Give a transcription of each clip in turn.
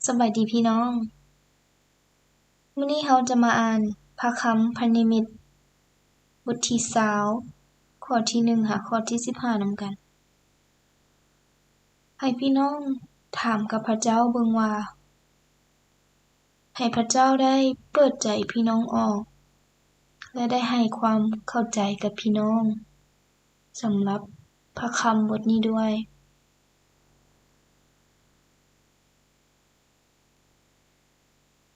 ສະບາຍດີພີ່ນ້ອງ, ມື້ນີ້ເຮົາຈະມາອ່ານພະຄຳພະນິມິດ ບົດທີຊາວ ຂໍ້ທີໜຶ່ງຫາຂໍ້ທີສິບຫ້ານຳກັນ. ໃຫ້ພີ່ນ້ອງຖາມກັບພະເຈົ້າເບິ່ງວ່າ ໃຫ້ພະເຈົ້າໄດ້ເປີດໃຈພີ່ນ້ອງອອກ ແລະ ໄດ້ໃຫ້ຄວາມເຂົ້າໃຈກັບພີ່ນ້ອງ ສຳລັບພະຄຳບົດນີ້ດ້ວຍ.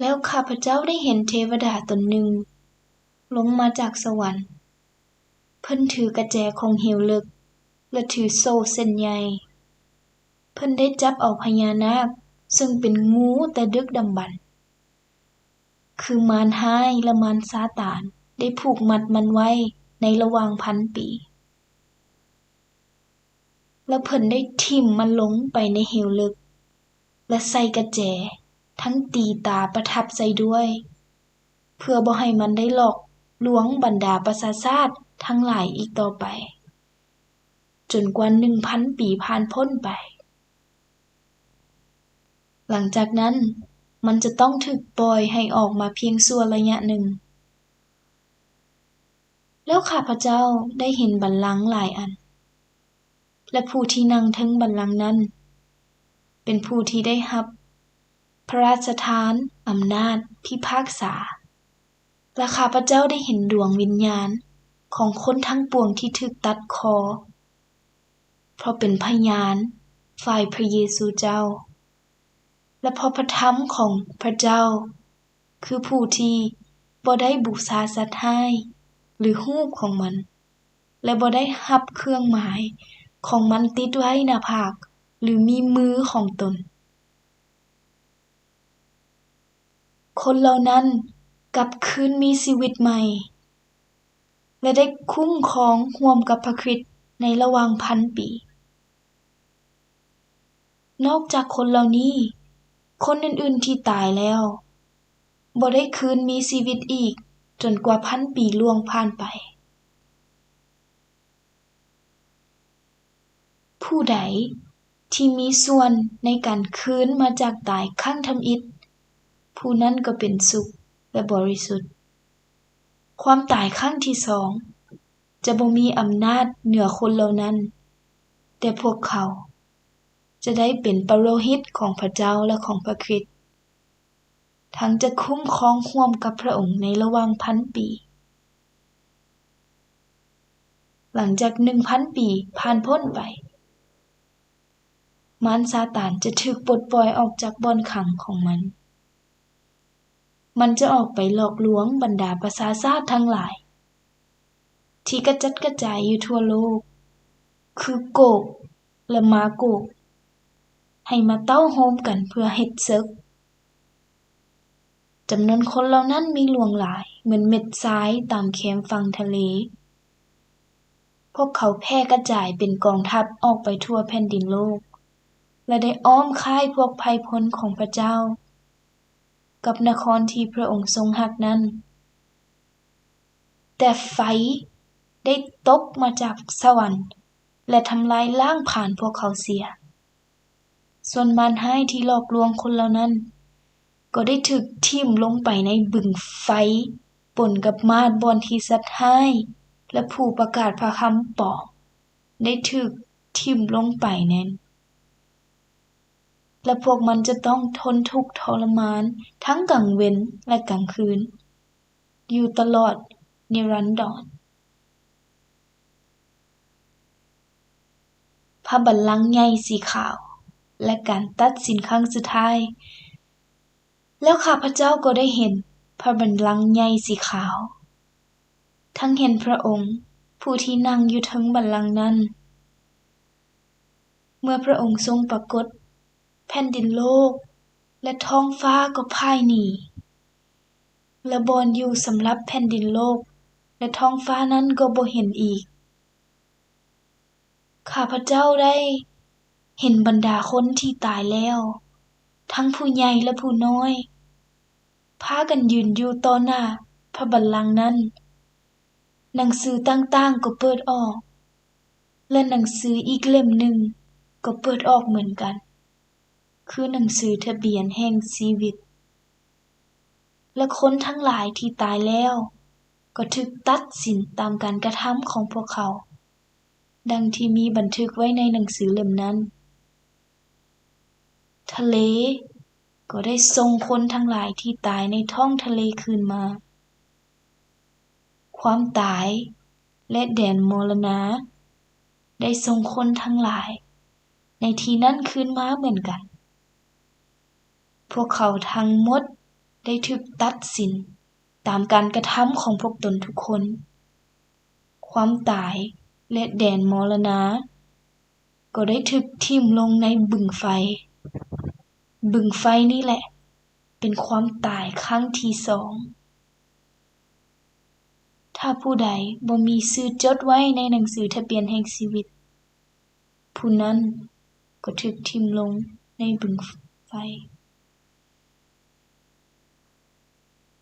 ແລ້ວຂ້າພະເຈົ້າໄດ້ເຫັນເທວະດາຕົນໜຶ່ງລົງມາຈາກສະຫວັນ. ເພິ່ນຖືກະແຈຂອງເຫວເລິກ ແລະ ຖືໂສ້ເສັ້ນໃຫຍ່. ເພິ່ນໄດ້ຈັບເອົາພະຍານາກ ເຊິ່ງເປັນງູແຕ່ດຶກດຳບັນ ຄືມານຮ້າຍ ແລະ ມານຊາຕານ ໄດ້ຜູກມັດມັນໄວ້ໃນລະຫວ່າງພັນປີ. ແລ້ວເພິ່ນໄດ້ຖິ້ມມັນລົງໄປໃນເຫວເລິກ ແລະ ໃສ່ກະແຈ ທັງຕີຕາປະທັບໃສ່ດ້ວຍ ເພື່ອບໍ່ໃຫ້ມັນໄດ້ຫຼອກລວງບັນດາປະຊາຊາດທັງຫຼາຍອີກຕໍ່ໄປ ຈົນກວ່າໜຶ່ງພັນປີຜ່ານພົ້ນໄປ. ຫຼັງຈາກນັ້ນ ມັນຈະຕ້ອງຖືກປ່ອຍໃຫ້ອອກມາພຽງຊົ່ວໄລຍະໜຶ່ງ. ແລ້ວຂ້າພະເຈົ້າໄດ້ເຫັນບັນລັງຫຼາຍອັນ ແລະ ຜູ້ທີ່ນັ່ງເທິງບັນລັງນັ້ນ ເປັນຜູ້ທີ່ໄດ້ຮັບພະລາຊະທານອຳນາດພິພາກສາ. ແລະ ຂ້າພະເຈົ້າໄດ້ເຫັນດວງວິນຍານຂອງຄົນທັງປວງທີ່ຖືກຕັດຄໍ ເພາະເປັນພະຍານຝ່າຍພະເຢຊູເຈົ້າ ແລະ ເພາະພະທຳຂອງພະເຈົ້າ ຄືຜູ້ທີ່ບໍ່ໄດ້ບູຊາສັດຮ້າຍ ຫຼື ຮູບຂອງມັນ ແລະ ບໍ່ໄດ້ຮັບເຄື່ອງໝາຍຂອງມັນຕິດໄວ້ໜ້າຜາກ ຫຼື ມີມືຂອງຕົນ. ຄົນເຫຼົ່ານັ້ນກັບຄືນມີຊີວິດໃໝ່ ແລະ ໄດ້ຄຸ້ມຄອງຮ່ວມກັບພະຄຣິດໃນລະຫວ່າງພັນປີ. ນອກຈາກຄົນເຫຼົ່ານີ້, ຄົນອື່ນໆທີ່ຕາຍແລ້ວ ບໍ່ໄດ້ຄືນມີຊີວິດອີກຈົນກວ່າພັນປີລ່ວງຜ່ານໄປ. ຜູ້ໃດທີ່ມີສ່ວນໃນການຄືນມາຈາກຕາຍຄັ້ງທຳອິດ, ຜູ້ນັ້ນກໍເປັນສຸກ ແລະ ບໍລິສຸດ. ຄວາມຕາຍຄັ້ງທີສອງຈະບໍ່ມີອຳນາດເໜືອຄົນເຫຼົ່ານັ້ນ, ແຕ່ພວກເຂົາຈະໄດ້ເປັນປະໂລຫິດຂອງພະເຈົ້າ ແລະ ຂອງພະຄຣິດ. ທັງຈະຄຸ້ມຄອງຮ່ວມກັບພະອົງໃນລະຫວ່າງພັນປີ. ຫຼັງຈາກໜຶ່ງພັນປີຜ່ານພົ້ນໄປ, ມານຊາຕານຈະຖືກປົດປ່ອຍອອກຈາກບ່ອນຂັງຂອງມັນ. ມັນຈະອອກໄປຫຼອກລວງບັນດາປະຊາຊາດທັງຫຼາຍ ທີ່ກະຈັດກະຈາຍຢູ່ທົ່ວໂລກ, ຄືໂກກ ແລະ ມາໂກກ, ໃຫ້ມາເຕົ້າໂຮມກັນເພື່ອເຮັດເສິກ. ຈຳນວນຄົນເຫຼົ່ານັ້ນມີຫຼວງຫຼາຍ ເໝືອນເມັດຊາຍຕາມແຄມຝັ່ງທະເລ. ພວກເຂົາແຜ່ກະຈາຍເປັນກອງທັບອອກໄປທົ່ວແຜ່ນດິນໂລກ ແລະ ໄດ້ອ້ອມຄ້າຍພວກໄພພົນຂອງພະເຈົ້າ ກັບນະຄອນທີ່ພະອົງຊົງຮັກນັ້ນ. ແຕ່ໄຟໄດ້ຕົກມາຈາກສະຫວັນ ແລະ ທຳລາຍລ້າງຜານພວກເຂົາເສຍ. ສ່ວນມານຮ້າຍທີ່ຫຼອກລວງຄົນເຫຼົ່ານັ້ນ ກໍໄດ້ຖືກຖິ້ມລົງໄປໃນບຶງໄຟ ປົນກັບມາດບ່ອນທີ່ສັດຮ້າຍ ແລະ ຜູ້ປະກາດພະຄຳປອມໄດ້ຖືກຖິ້ມລົງໄປນັ້ນ. ແລະ ພວກມັນຈະຕ້ອງທົນທຸກທໍລະມານທັງກາງເວັນ ແລະ ກາງຄືນ ຢູ່ຕະຫຼອດນິລັນດອນ. ພະບັນລັງໃຫຍ່ສີຂາວ ແລະ ການຕັດສິນຄັ້ງສຸດທ້າຍ. ແລ້ວຂ້າພະເຈົ້າກໍໄດ້ເຫັນພະບັນລັງໃຫຍ່ສີຂາວ, ທັງເຫັນພະອົງຜູ້ທີ່ນັ່ງຢູ່ເທິງບັນລັງນັ້ນ. ເມື່ອພະອົງຊົງປາກົດ, ແຜ່ນດິນໂລກ ແລະ ທ້ອງຟ້າກໍພາຍໜີ, ແລະ ບ່ອນຢູ່ສຳລັບແຜ່ນດິນໂລກ ແລະ ທ້ອງຟ້ານັ້ນກໍບໍ່ເຫັນອີກ. ຂ້າພະເຈົ້າໄດ້ເຫັນບັນດາຄົນທີ່ຕາຍແລ້ວ, ທັງຜູ້ໃຫຍ່ ແລະ ຜູ້ນ້ອຍ, ພາກັນຢືນຢູ່ຕໍ່ໜ້າພະບັນລັງນັ້ນ. ໜັງສືຕ່າງໆກໍເປີດອອກ, ແລະ ໜັງສືອີກເຫຼັ້ມໜຶ່ງກໍເປີດອອກເໝືອນກັນ. ຄືໜັງສືທະບຽນແຫ່ງຊີວິດ ແລະ ຄົນທັງຫຼາຍທີ່ຕາຍແລ້ວກໍຖືກຕັດສິນຕາມການກະທຳຂອງພວກເຂົາ, ດັ່ງທີ່ມີບັນທຶກໄວ້ໃນໜັງສືເຫຼັ້ມນັ້ນ. ທະເລກໍໄດ້ສົ່ງຄົນທັງຫຼາຍທີ່ຕາຍໃນທ້ອງທະເລຄືນມາ. ຄວາມຕາຍ ແລະ ແດນມໍລະນາ ໄດ້ສົ່ງຄົນທັງຫຼາຍໃນທີ່ນັ້ນຄືນມາເໝືອນກັນ. ພວກເຂົາທັງໝົດໄດ້ຖືກຕັດສິນຕາມການກະທຳຂອງພວກຕົນທຸກຄົນ. ຄວາມຕາຍ ແລະ ແດນມໍລະນາ ກໍໄດ້ຖືກຖິ້ມລົງໃນບຶງໄຟ. ບຶງໄຟນີ້ແຫຼະເປັນຄວາມຕາຍຄັ້ງທີສອງ. ຖ້າຜູ້ໃດບໍ່ມີຊື່ຈົດໄວ້ໃນໜັງສືທະບຽນແຫ່ງຊີວິດ, ຜູ້ນັ້ນກໍຖືກຖິ້ມລົງໃນບຶງໄຟ.